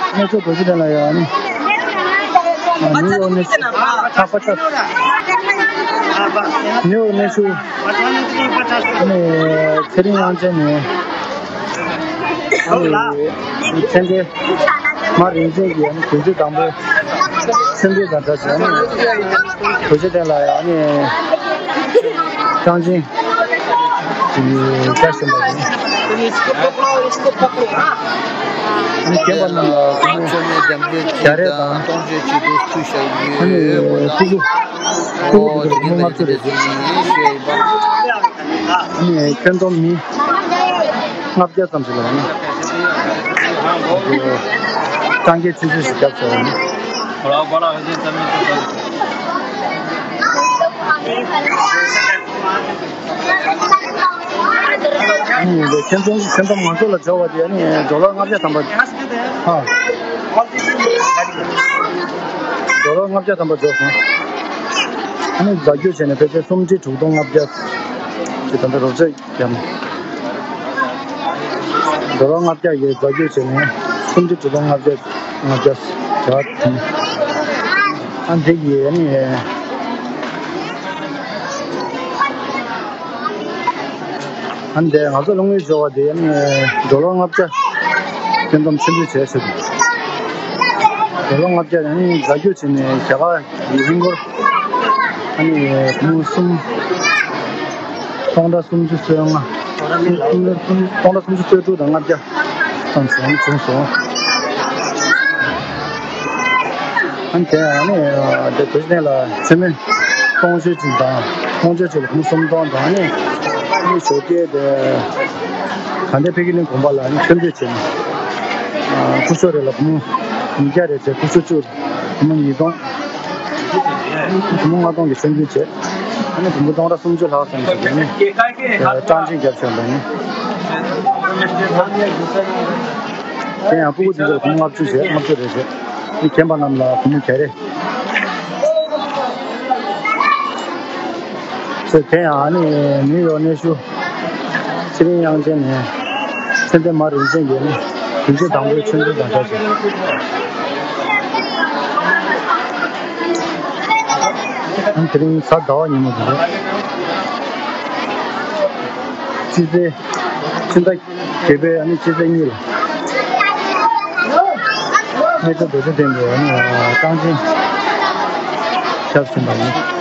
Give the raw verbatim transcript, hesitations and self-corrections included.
གནས་མཆོག་རྡོ་རྗེ་གདན་ལ་ཡང་ནི། ཨ། ནིའུ་ཡོག་གནས་ཤུལ། ཨ། པ་ཏྲ། ནིའུ་ཡོག་གནས་ཤུལ། ཨ་ནི་ཚེ་རིང་དབྱངས་ཅན་ནས། ཨ་ནི་མཚན་བརྒྱད་མ་རིན་ཆེན་གྱི་ཨ་ནི་དུས་ཚོད་དང་པོའི་མཆོད་འབུལ་དང་སྦྲགས་བྱས་ནས་རྡོ་རྗེ་གདན་ལ་ཨ་ནི་རྐང་རྗེན་གྱི་བརྒྱ་བཞིན་པ་ཡིན། ཨ་ནི་རྒན་པ་རྣམས་ལ་སྒོར་མོ་བརྒྱ་རེ་དང་། ཨ་ནི་སྐུ་གཟུགས་སྐུ་གཟུགས་ཀྱི་སྒོར་མོ་ལྔ་བཅུ་རེ་བྱས། ཨ་ནི་ཁྱོན་བསྡོམས་མི་ལྔ་བརྒྱ་ཙམ་ཞིག་ལ་ཡང་ན། རྐང་རྗེན་ཆུང་ཆུང་ཞིག་བརྒྱབ་སོང་། ཨ་ནི་ཁྱོན་བསྡོམས་ཁྱོན་བསྡོམས་ང་ཚོ་ལ་འབྱོར་བ་དེ་ཨ་ནི་ཌོ་ལར་ལྔ་བརྒྱ་ཐམ་པ། ཨ། ཌོ་ལར་ལྔ་བརྒྱ་ཐམ་པ་འབྱོར་སོང་། ཨ་ནི་རྫ་རྒྱུག་བྱས་ནས་ཕལ་ཆེར་སུམ་ཁྲི་དྲུག་སྟོང་ལྔ་བརྒྱ་ཞིག་ད་ལྟ་རོབ་ཙམ་བརྒྱབ་ནས། ཌོ་ལར་ལྔ་བརྒྱ་ཡི་རྫ་རྒྱུག་བྱས་ནས་སུམ་ཁྲི་དྲུག་སྟོང་ལྔ་བརྒྱ། ལྔ་བརྒྱ་བྱ་བ་དེ། ཨ་འདི་ཡི་ཨ་ནི། ཨ་ནི་དེ་ང་ཚོ་ལ་དངུལ་འབྱོར་བ་དེ་ཨ་ནི་ཌོ་ལར་ལྔ་བརྒྱ་ཁྱོན་བསྡོམས་ཆེན་པོ་བྱས་ཟེར་འདུག་ཌོ་ལར་ལྔ་བརྒྱ་ཨ་ནི་རྫ་རྒྱུག་བྱས་ནས་རྒྱ་གར་གྱི་ཧིན་སྒོར་ཨ་ནི་སྟོང་སུམ། སྟོང་ཕྲག་སུམ་ཅུ་སོ་ལྔ། སྟོང་ཕྲག་སུམ་ཅུ་སོ་དྲུག་དང་ལྔ་བརྒྱ་ཙམ་ཞིག་བྱུང་སོང་། ཨ་ནི་དེ་ཨ་ནི་དེ་བོད་ནས་ལ་མཚན་མོ་སྟོང་མཆོད་ཅིག་དང་། སྟོང་མཆོད་ཅིག་ལ་སྒོར་མོ་སུམ་སྟོང་དང་། ཨ་ནི་ཨ་ནི་ཞོགས་ཀས་དེ་དགའ་ལྡན་ཕ་གི་གླིང་དགོན་པ་ལ་ཨ་ནི་མཆོད་འབུལ་བྱས་ནས། ཨ། སྐུ་ཞབས་རེ་ལ་སྒོར་མོ་ཉིས་བརྒྱ་རེ་བྱས། སྐུ་ཞབས་བཅུ་སྒོར་མོ་ཉིས་སྟོང་། སྒོར་མོ་ལྔ་སྟོང་གི་མཆོད་འབུལ་བྱས། ཨ་ནི་སྒོར་མོ་སྟོང་ཕྲག་སུམ་ཅུ་ལྷག་ཙམ་ཞིག་ཨ་ནི་རྐང་རྗེན་བརྒྱབ་བྱས་པ་ཡིན། དེ་ཡང་སྤུ་གུ་དེ་ཚོར་སྒོར་མོ་ལྔ་བཅུ་བྱས། ལྔ་བཅུ་རེ་བྱས། ཨ་ནི་རྒན་པ་རྣམས་ལ་སྒོར་མོ་བརྒྱ་རེ། ཟེར། དེ་ཡང་ཨ་ནི་ནིའུ་ཡོག་གནས་བཞུགས་ཚེ་རིང་དབྱངས་ཅན་ནས་མཚན་ལྡན་མ་རིན་ཆེན་གྱིས་ནི་དུས་ཚོད་དང་པོའི་མཆོད་འབུལ་དང་སྦྲགས་ཤིང་། ཨ་ནི་དེ་རིང་གཟའ་ཟླ་བ་ཉིན་མོ་དེ་རེད། སྤྱི་ཚེས་ཕྱི་ཟླ་བརྒྱད་པའི་ཨ་ནི་སྤྱི་ཚེས་གཉིས་ལ་གནས་མཆོག་རྡོ་རྗེ་གདན་དུ་ཨ་ནི་རྐང་རྗེན་བརྒྱབ་ཟིན་པ་ཡིན།